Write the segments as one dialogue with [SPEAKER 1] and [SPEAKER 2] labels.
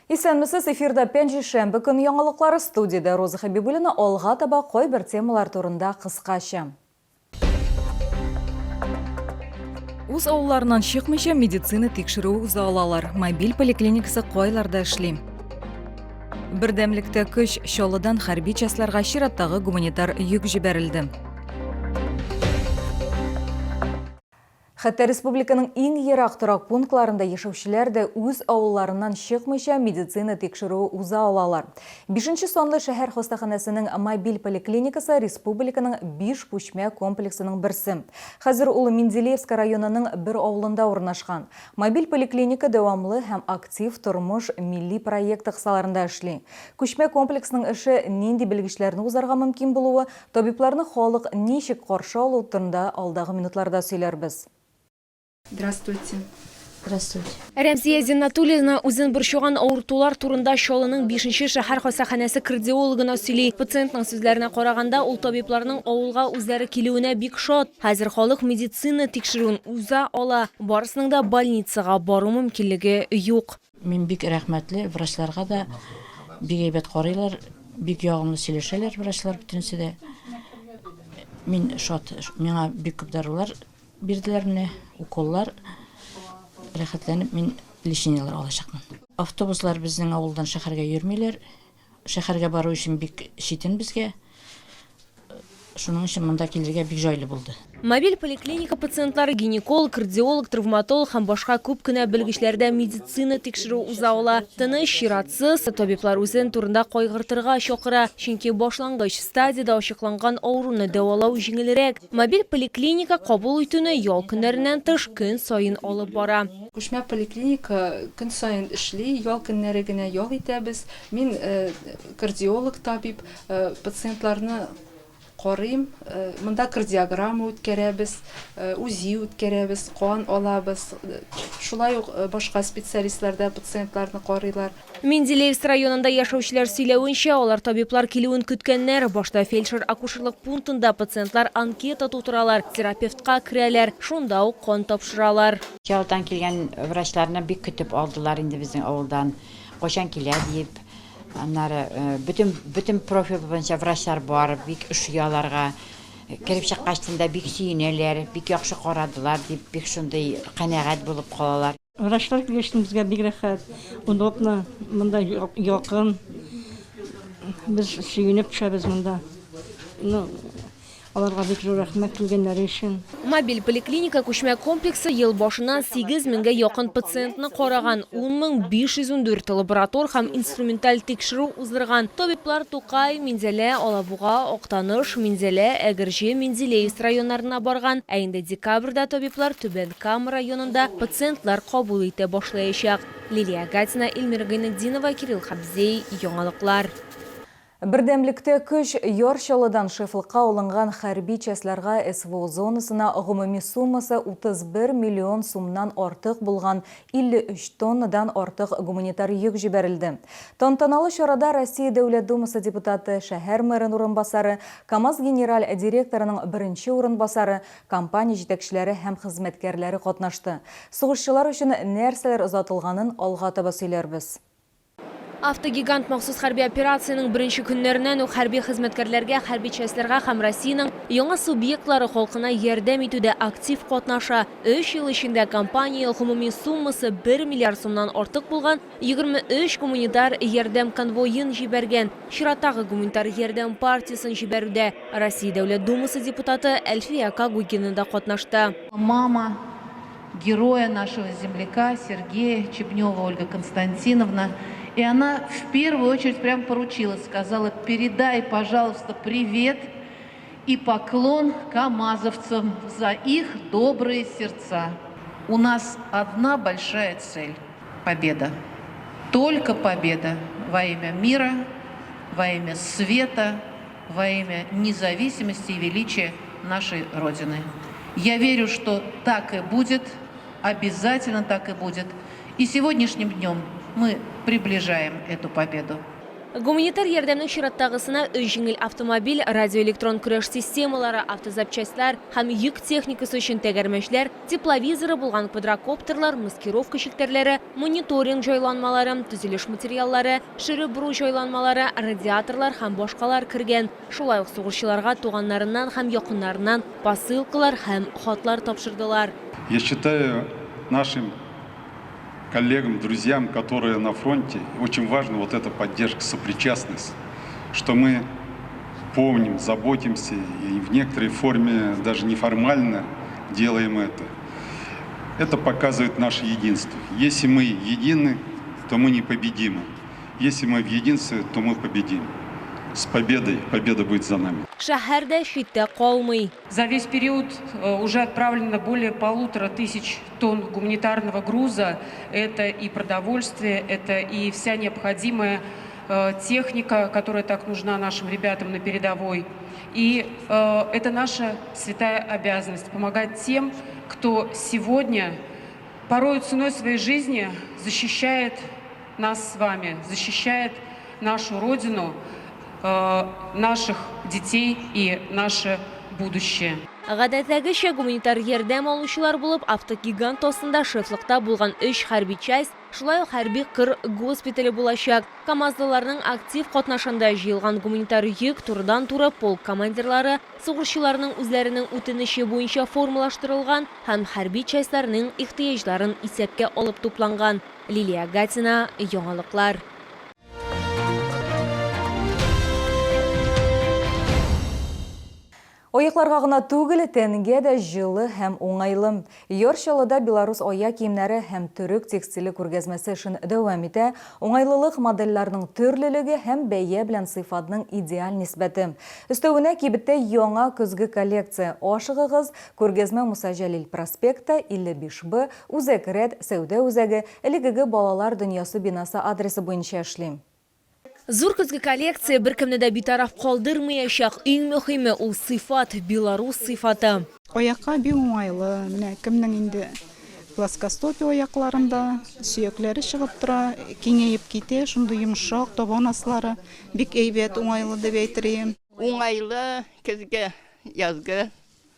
[SPEAKER 1] Исәнмесез, эфирда пәнҗешәмбе көн яңалыклары, студиядә Роза Хәбибуллина, алга таба кайбер темалар турында кыскача. Үз авылларыннан чыкмыйча медицина тикшерүе уза алалар. Мобиль поликлиникасы кайларда эшли? Бердәмлектә көч, Чаллыдан хәрби частьларга чираттагы гуманитар йөк җибәрелде. Хәтта республиканың иң ерак торак пунктларында яшәүчеләр дә үз авылларыннан чыкмыйча медицина тикшерүе уза алалар. Бишенче санлы шәһәр хастаханәсенең мобиль поликлиникасы республиканың биш күчмә комплексының берсе. Хәзер ул Менделеевск районының бер авылында урнашкан. Мобиль поликлиника Дәвамлы һәм актив тормыш милли проекты кысаларында эшли. Күчмә комплексның эше нинди белгечләрне узарга мөмкин булуы, Табибларны халык ничек каршы алу турында алдагы минутларда сөйләрбез.
[SPEAKER 2] Здравствуйте.
[SPEAKER 3] Здравствуйте.
[SPEAKER 2] Рәмзия Зиннатуллина үзен борчыган авыртулар турында Чаллының бишенче шәһәр хастаханәсе кардиологына сөйли. Пациентның сүзләренә караганда, ул табибларның авылга үзләре килүенә бик шат. Хәзер халык медицина тикшерүен уза ала, барысының да больницага бару мөмкинлеге юк.
[SPEAKER 3] Мин бик рәхмәтле врачларга да, бик әйбәт карыйлар, бик ягымлы сөйләшәләр врачлар бөтенесе дә. Мин шат, миңа бик күп дарулар бирделәр менә, уколлар. Рәхәтләнеп мин лечениеләр алачакмын. Автобуслар безнең авылдан шәһәргә йөрмиләр. Шәһәргә бару өчен бик читен безгә. Шуның өчен монда килергә бик җайлы булды.
[SPEAKER 2] Мобиль поликлиника пациентлары гинеколог, кардиолог, травматолог һәм башка күп кенә белгечләрдә медицина тикшерүе уза ала. Тыныч, чиратсыз, табиблар үзен турында кайгыртырга чакыра, чөнки башлангыч стадиядә ачыкланган авыруны дәвалау җиңелрәк. Мобиль поликлиника кабул итүне ял көннәреннән тыш көн саен алып бара.
[SPEAKER 4] Күчмә поликлиника көн саен эшли, ял көннәре генә ял итәбез. Мин кардиолог табиб, пациентларны карыйм. Монда кардиограмма үткәрәбез, УЗИ үткәрәбез, кан алабыз. Шулай ук башка специалистлар да пациентларны карыйлар.
[SPEAKER 2] Менделеевск районында яшәүчеләр сөйләвенчә, алар табиблар килүен көткәннәр. Башта фельдшер-акушерлык пунктында пациентлар анкета тутыралар, терапевтка керәләр, шунда ук кан тапшыралар.
[SPEAKER 5] Чаллыдан килгән врачларны бик көтеп алдылар инде безнең авылдан. Кайчан килә диеп. Аннары бөтен бөтен профиль буенча врачлар бар, бик ошый аларга. Кереп чыккачтын да бик сөенәләр, бик яхшы карадылар дип, бик шундый канәгать булып калалар.
[SPEAKER 6] Врачлар килгәчтен безгә бик рәхәт, удобно, монда якын. Без сөенеп төшәбез монда. Ну, Аларга бик зур рәхмәт килгәннәре өчен.
[SPEAKER 2] Мобиль поликлиника күчмә комплексы ел башыннан 8 меңгә якын пациентны караган, 10 514 лаборатор һәм инструменталь тикшерү уздырган. Табиблар Тукай, Минзәлә, Алабуга, Актаныш, Минзәлә, Әгерҗе, Менделеевск районнарына барган. Ә инде декабрьдә табиблар Түбән Кама районында пациентлар кабул итә башлаячак. Лилия Гатина, Эльмира Гайнетдинова, Кирилл Хабзей, Яңалыклар.
[SPEAKER 1] Бердәмлектә көч, Яр Чаллыдан шефлыкка алынган хәрби частьларга СВО зонасына гомуми суммасы 31 миллион сумнан артык булган 53 тоннадан артык гуманитар йөк җибәрелде. Тантаналы чарада Россия Дәүләт Думасы депутаты, шәһәр мэрын урынбасары, КАМАЗ генераль директорының беренче урынбасары, компания җитәкчеләре һәм хезмәткәрләре катнашты. Сугышчылар өчен нәрсәләр озатылганын алга таба сөйләрбез.
[SPEAKER 2] Автогигант махсус хәрби операциянең беренче көннәреннән үк хәрби хезмәткәрләргә, хәрби частьләргә һәм Россиянең яңа субъектлары халкына ярдәм итүдә актив катнаша. Өч ел эчендә компания гомуми суммасы бер миллиард сумнан артык булган 23 гуманитар ярдәм конвоен җибәргән. Чираттагы гуманитар ярдәм партиясен җибәрүдә Россия Дәүләт Думасы депутаты Әлфия Когогина да катнашты.
[SPEAKER 7] Мама героя нашего земляка Сергея Чебнева Ольга Константиновна. И она в первую очередь прям поручила, сказала, передай, пожалуйста, привет и поклон камазовцам за их добрые сердца. У нас одна большая цель – победа. Только победа во имя мира, во имя света, во имя независимости и величия нашей Родины. Я верю, что так и будет, обязательно так и будет. И сегодняшним днем мы приближаем эту победу.
[SPEAKER 2] Гуманитар ярдәмнең чираттагысына өч җиңел автомобиль, радиоэлектрон көрәш системалары, автозапчастьлар һәм йөк техникасы өчен тәгәрмәчләр, тепловизоры булган квадрокоптерлар, маскировка челтәрләре, мониторинг җайланмалары, төзелеш материаллары, шөреп бору җайланмалары, радиаторлар һәм башкалар кергән. Шулай ук сугышчыларга туганнарыннан һәм якыннарыннан посылкалар һәм хатлар тапшырдылар.
[SPEAKER 8] Я считаю, нашим коллегам, друзьям, которые на фронте, очень важна вот эта поддержка, сопричастность, что мы помним, заботимся и в некоторой форме даже неформально делаем это. Это показывает наше единство. Если мы едины, то мы непобедимы. Если мы в единстве, то мы победим. С победой! Победа будет за нами.
[SPEAKER 2] Шәһәр дә читтә калмый.
[SPEAKER 9] За весь период э, уже отправлено более полутора тысяч тонн гуманитарного груза. Это и продовольствие, это и вся необходимая э, техника, которая так нужна нашим ребятам на передовой. И э, это наша святая обязанность – помогать тем, кто сегодня порою ценой своей жизни защищает нас с вами, защищает нашу Родину, э, наших детей и наше будущее.
[SPEAKER 2] Гадәттәгечә, гуманитар ярдәм алучылар булып автогигант астында шефлыкта булган өч хәрби часть, шулай ук хәрби кыр госпитале булачак. КАМАЗлыларның актив катнашында җыелган гуманитар йөк турыдан-туры полк командирлары, сугышчыларның үзләренең үтенече буенча формалаштырылган һәм хәрби частьларның ихтыяҗларын исәпкә алып тупланган. Лилия Гатина, Яңалыклар.
[SPEAKER 1] Аякларга гына түгел, тәнгә дә җылы һәм уңайлы. Яр Чаллыда белорус аяк киемнәре һәм төрек текстиле күргәзмәсе эшен дәвам итә. Уңайлылык, модельләрнең төрлелеге һәм бәя белән сыйфатның идеаль нисбәте. Өстәвенә кибеттә яңа көзге коллекция. Ашыгыгыз, күргәзмә Муса Җәлил проспекты, 55 Б, Үзәк рәт сәүдә үзәге, элеккеге Балалар дөньясы бинасы адресы буенча эшли.
[SPEAKER 2] Зур көзге коллекция беркемне дә битараф калдырмыячак. Иң мөһиме, ул сыйфат, белорус сыйфаты.
[SPEAKER 10] Аякка бик уңайлы. Менә кемнең инде плоскостопие аякларында, сөякләре чыгып тора, киңәеп китә, шундый йомшак, табан аслары бик әйбәт, уңайлы дип әйтер идем.
[SPEAKER 11] Уңайлы, көзге, язгы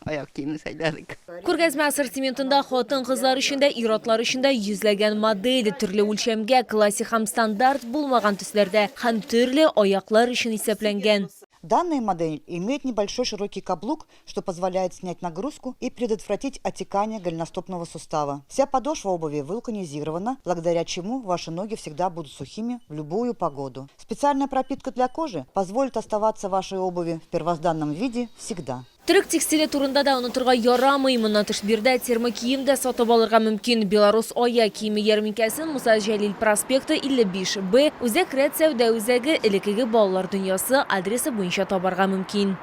[SPEAKER 11] Аяк киеме сайладык.
[SPEAKER 2] Күргәзмә ассортиментында хатын-кызлар өчен дә, ир-атлар өчен дә йөзләгән модель, төрле үлчәмгә, классик һәм стандарт булмаган төсләрдә һәм төрле аяклар өчен исәпләнгән.
[SPEAKER 12] Данная модель имеет небольшой широкий каблук, что позволяет снять нагрузку и предотвратить отекание голеностопного сустава. Вся подошва обуви вулканизирована, благодаря чему ваши ноги всегда будут сухими в любую погоду. Специальная пропитка для кожи позволит оставаться вашей обуви в первозданном виде всегда.
[SPEAKER 2] Төрек текстиле турында да онытырга ярамый. Моннан тыш биредә термокием дә сатып алырга мөмкин. Белорус аяк киеме ярминкәсен Муса Җәлил проспекты 55 Б, Үзәк рәт сәүдә үзәге, элеккеге Балалар дөньясы адресы буенча табарга мөмкин.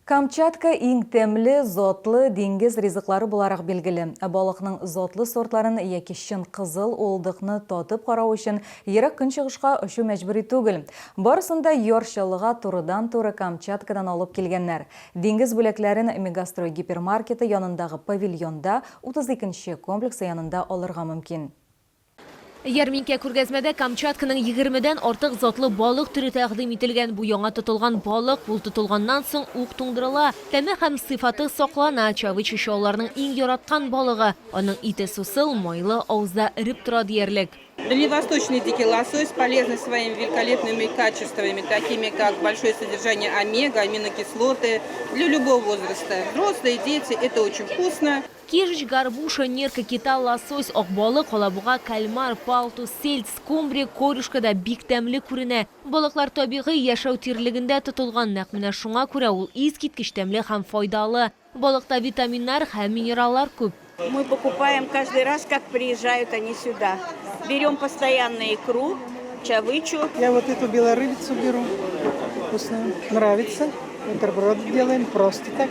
[SPEAKER 1] Камчатка иң тәмле, затлы диңгез ризыклары буларак билгеле. Ә балыкның затлы сортларын яки чын кызыл уылдыкны татып карау өчен Ерак Көнчыгышка очу мәҗбүри түгел. Барысын да Яр Чаллыга турыдан-туры Камчаткадан алып килгәннәр. Диңгез бүләкләрен Мегастрой гипермаркеты янындагы павильонда, 32 нче комплексы янында алырга мөмкин.
[SPEAKER 2] Ярминкә-күргәзмәдә Камчатканың егермедән артык затлы балык төре тәкъдим ителгән. Бу яңа тотылган балык, ул тотылганнан соң ук туңдырыла. Тәме һәм сыйфаты саклана. Чавыча чаллыларның иң яраткан балыгы. Аның ите сусыл, майлы, авызда эреп тора диярлек.
[SPEAKER 13] Дальневосточный дикий лосось полезный своими великолепными качествами, такими как большое содержание омега, аминокислоты для любого возраста. Взрослые, дети, это очень вкусно.
[SPEAKER 2] Кижуч, горбуша, нерка, кита, лосось, ак балык, алабуга, кальмар, палтус, сельдь, скумбрия, корюшка да бик тәмле күренә. Балыклар табигый яшәү тирелегендә тотылган, нәкъ менә шуңа күрә ул искиткеч тәмле һәм файдалы. Балыкта витаминнар һәм минераллар күп.
[SPEAKER 14] Мы покупаем каждый раз, как приезжают они сюда. Берем постоянно икру, чавычу.
[SPEAKER 15] Я вот эту белорыбицу беру. Вкусную. Нравится. Бутерброд делаем просто так.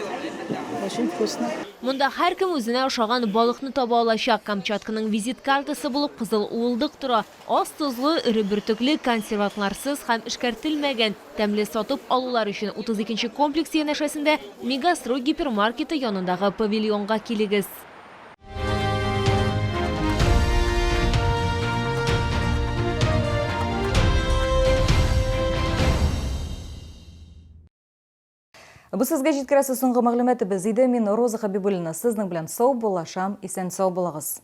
[SPEAKER 15] Очень вкусно.
[SPEAKER 2] Монда һәркем үзенә ошаган балыкны таба алачак. Камчатканың визит картасы булып кызыл уылдык тора. Аз тозлы, эре бөртекле, консервантларсыз һәм эшкәртелмәгән. Тәмле сатып алулар өчен 32 нче комплекс янәшәсендә Мегастрой гипермаркеты янындагы павильонга килегез.
[SPEAKER 1] Бу сезгә җиткерәсе соңгы мәгълүматыбыз иде. Мин Роза Хәбибуллина сезнең белән саубуллашам. Исән-сау булыгыз.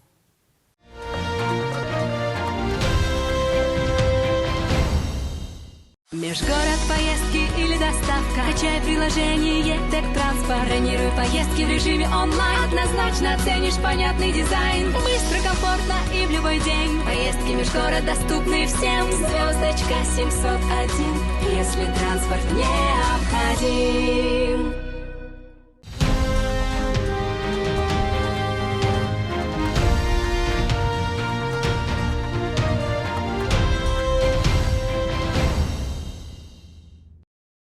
[SPEAKER 16] Межгород поездки или доставка. Качай приложение Тек Транспорт. Бронируй поездки в режиме онлайн. Однозначно оценишь понятный дизайн. Быстро, комфортно и в любой день. Поездки межгород доступны всем. Звездочка 701, если транспорт необходим.